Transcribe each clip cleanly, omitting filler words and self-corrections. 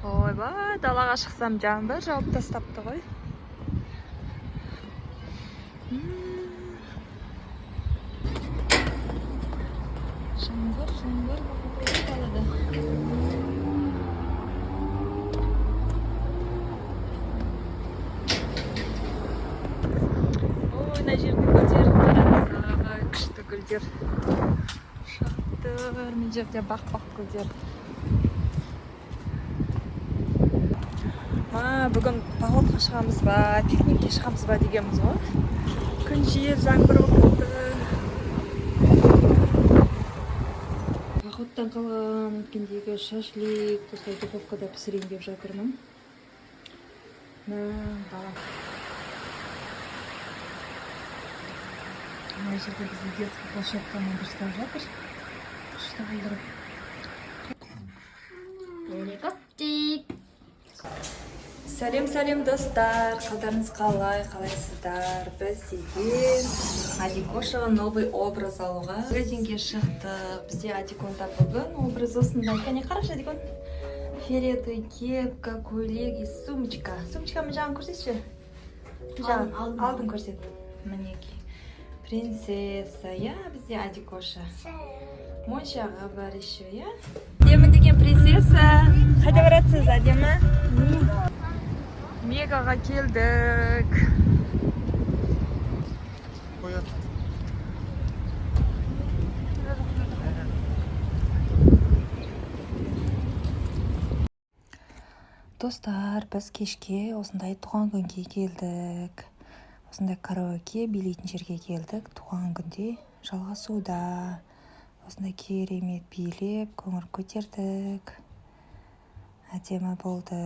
Ойбай, далаға шықсам, жаңбыр жауып тастапты ғой. Жаңбыр, жаңбыр болып тұр далада. Ой, мына жерде гүлдер қараңыздар, күшті гүлдер шығып тұр. Мына жерде бақ бақ гүлдер. Ма, бүгін походқа шығамыз ба, пикникке шығамыз ба дегенбіз ғой. Күн жел, жаңбыр болып кетті. Походтан қалған өткендегі шашлик осылай духовкада пісірейін деп жатырмын. Мә, бала. Мына жерде бізде детский площадканы дұрыстап жатыр. Күшті қылдырып. Helikopter. Сәлем, сәлем, достар! Қалдарыңыз қалай, қалайсыздар? Біз деген Адикошаға новый образ алуға магазинге шықтық. Бізде Адиконда бүгін образ осындай. Кәне, қарашы, Адикон. Фиолетовый кепка, көйлек и сумочка. Сумочканы жағын көрсетші. Жағын, Алдын, алдын. Алдын көрсет. Мінекей. Принцесса, иә, бізде Адикоша. Моншағы бар еще, иә? Әдемі деген принцесса. Қайда баратсыз, әдемі? Мегаға келдік. Қояды. Достар, біз кешке осындай туған күнге келдік. Осындай караоке билейтін жерге келдік. Туған күнде жалғасуда. Осындай керемет билеп, көңіл көтердік. Әдемі болды.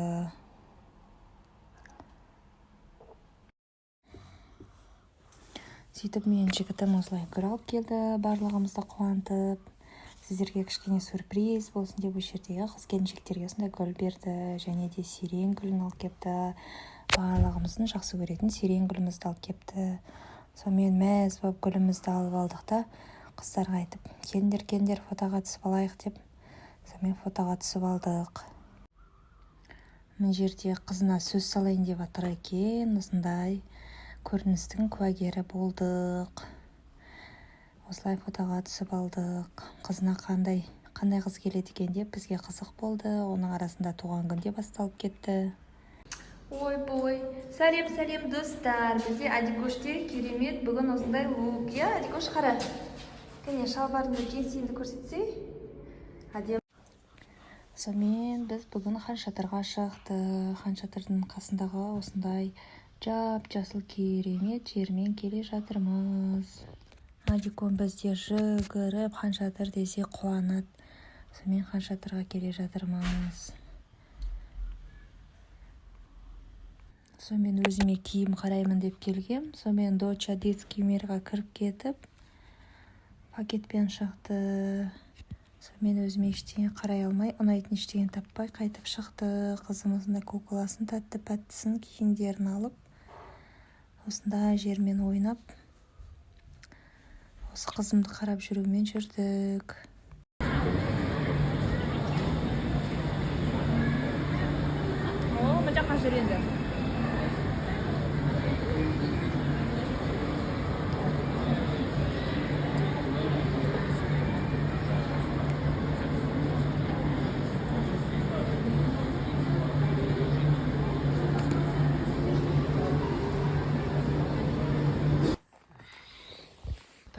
Сөйтіп, менің жігітім осылай гүл алып келді, барлығымызды қуантып. Сіздерге кішкене сюрприз болсын деп, осы жердегі қыз келіншектерге осындай гүл берді және де сирень гүлін алып келіпті. Барлығымыздың жақсы көретін сирень гүлімізді алып келіпті. Сонымен мәз болып гүлімізді алып алдық та, қыздарға айтып: «Келіңдер, келіңдер, фотоға түсіп алайық», – деп, сонымен фотоға түсіп алдық. Мына жерде қызына сөз салайын деп жатыр екен. Осындай көріністің куәгері болдық. Осылай фотоға түсіп алдық. Қызына қандай қандай қыз келеді екен деп бізге қызық болды. Оның арасында туған күн де басталып кетті. Ой-бой, сәлем, сәлем, достар! Бізде Адикоште керемет бүгін осындай лук, иә? Адикош, қара, кәне, шалбарыңды, джинсиіңді көрсетсей. Әдемі. Сонымен, біз бүгін Хан Шатырға шықтық. Хан Шатырдың қасындағы осындай жап жасыл керемет жермен келе жатырмыз. Адикон бізде жүгіріп, Хан Шатыр десе қуанады. Сонымен, Хан Шатырға келе жатырмыз. Сонымен, өзіме киім қараймын деп келгем. Сонымен, доча Детский мирға кіріп кетіп, пакетпен шықты. Сонымен, өзіме ештеңе қарай алмай, ұнайтын ештеңе таппай қайтып шықты. Қызым осындай кукласын, тәтті пәттісін, киімдерін алып, осындай жермен ойнап, осы қызымды қарап жүрумен жүрдік. О, мына жаққа жүр енді.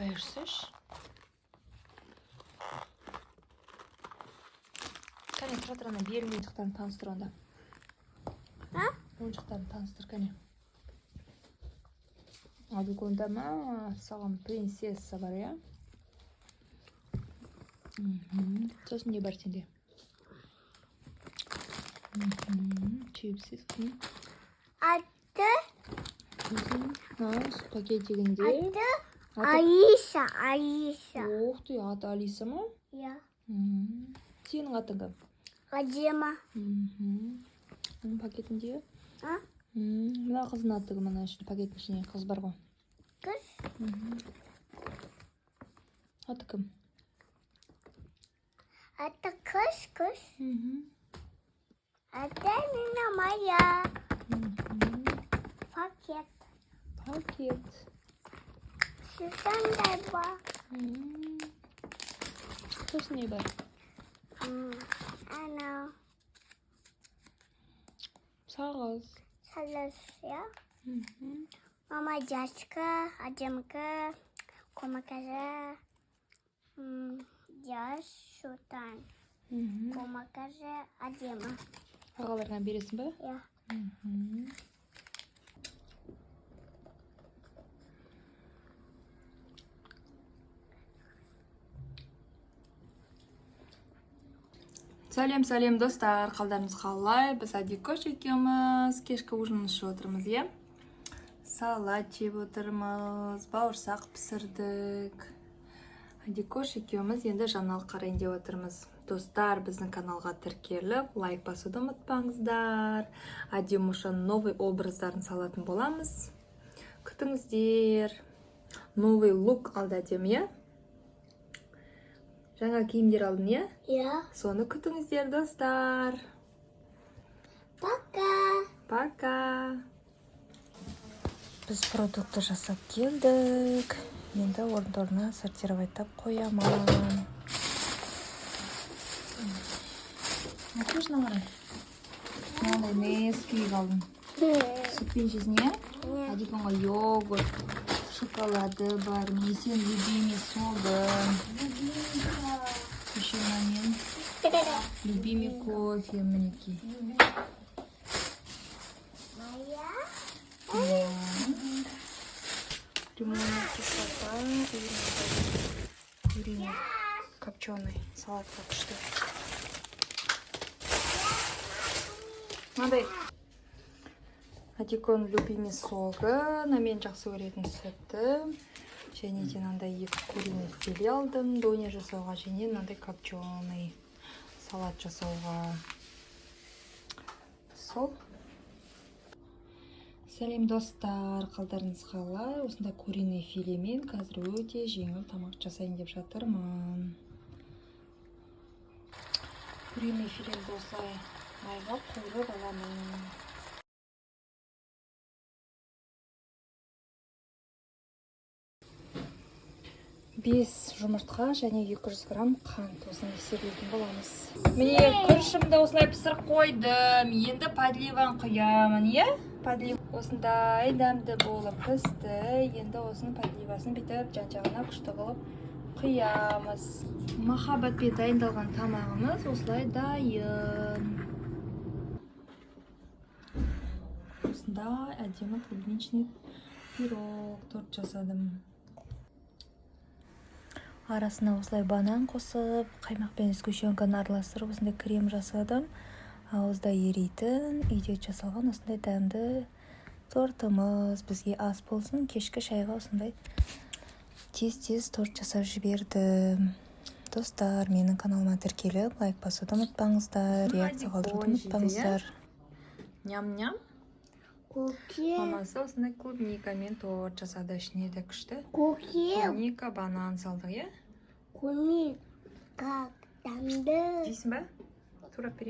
Поешсеш? Кәне, тұра тұр, ана белін ойыншықтарын таныстыр онда. А? Ойыншықтарын таныстыр, кәне. Адуконда ма саған принцесса бар, иә? Сосын не бар сенде? Чипсы. Аты, Сосын мынау пакетигінде. Аты Аты? Алиса, Алиса. Ух ты, аты Алиса ма? Иә. Сенің атың кім? Әдемі. Оның пакетінде. А? Мына қыздың аты кім? Ана ішінде, пакеттің ішінде қыз бар ғой. Қыз. Аты кім? Аты қыз, қыз. Аты Моя. Пакет. Пакет. Сондай бар. Сосын не бар? Анау. Сағыз. Сағыз, иә. Мама Жаска, әдемкі, көмекші, Жас Сұлтан. Көмекші әдемі. Ағаларыңа бересің ба? Иә. Сәлем, сәлем, достар! Қалдарыңыз қалай? Біз Адикош екеуміз кешкі ужин ішіп отырмыз, иә? Салат жеп отырмыз, бауырсақ пісірдік. Адикош екеуміз енді жаңалық қарайын деп отырмыз. Достар, біздің каналға тіркеліп, лайк басуды ұмытпаңыздар. Адимуша новый образдарын салатын боламыз. Күтіңіздер. Новый лук алды әдемі, иә? Жаңа киімдер алдың, иә? Иә. Соны күтіңіздер, достар. Пока. Пока. Біз продукты жасап келдік. Енді орын-орнына сортировать қоямын. Әкеш, мыналар. Мынандай Несквик алдым. Сүтпен жесін, иә? Адиконға йогурт, шоколады бар. Міне, сенің любимый согы. Еще мына любимый кофе, мінекей. Моя. Иә. Лимонная кислота и куриный копченый салатқа күшті. Мынандай Адикон любимый согы, мына мен жақсы көретін сүті. Және де мынандай екі куриный филе алдым донер жасауға және мынандай копченый салат жасауға. Сол. Сәлем, достар, қалдарыңыз қалай? Осындай куриный филемен қазір өте жеңіл тамақ жасайын деп жатырмын. Куриный филемді осылай майға қуырып аламын. 5 жұмыртқа және 200 грамм қант, осыны есептейтін боламыз. Міне, күрішімді осылай пісіріп қойдым. Енді подливаны құямын, иә? Подлив осындай дәмді болып пісті. Енді осының подливасын бүйтіп жан-жағына күшті қылып құямыз. Махаббатпен дайындалған тамағымыз осылай дайын. Осындай әдемі клубничный пирог, торт жасадым. Арасына осылай банан қосып, қаймақ пен сгущенканы араластырып, осындай крем жасадым. Ауызда ерейтін, үйде жасалған осындай дәмді тортымыз бізге ас болсын. Кешкі шайға осындай тез-тез торт жасап жібердім. Достар, менің каналыма тіркеліп, лайк басуды ұмытпаңыздар, реакция қалдыруды ұмытпаңыздар. Ням-ням. Көке. Мамасы осындай клубникамен торт жасады, ішіне де күшті. Көке. Клубника, банан салдық, иә? Клубника дәмді. Жейсің ба? Турап берейін.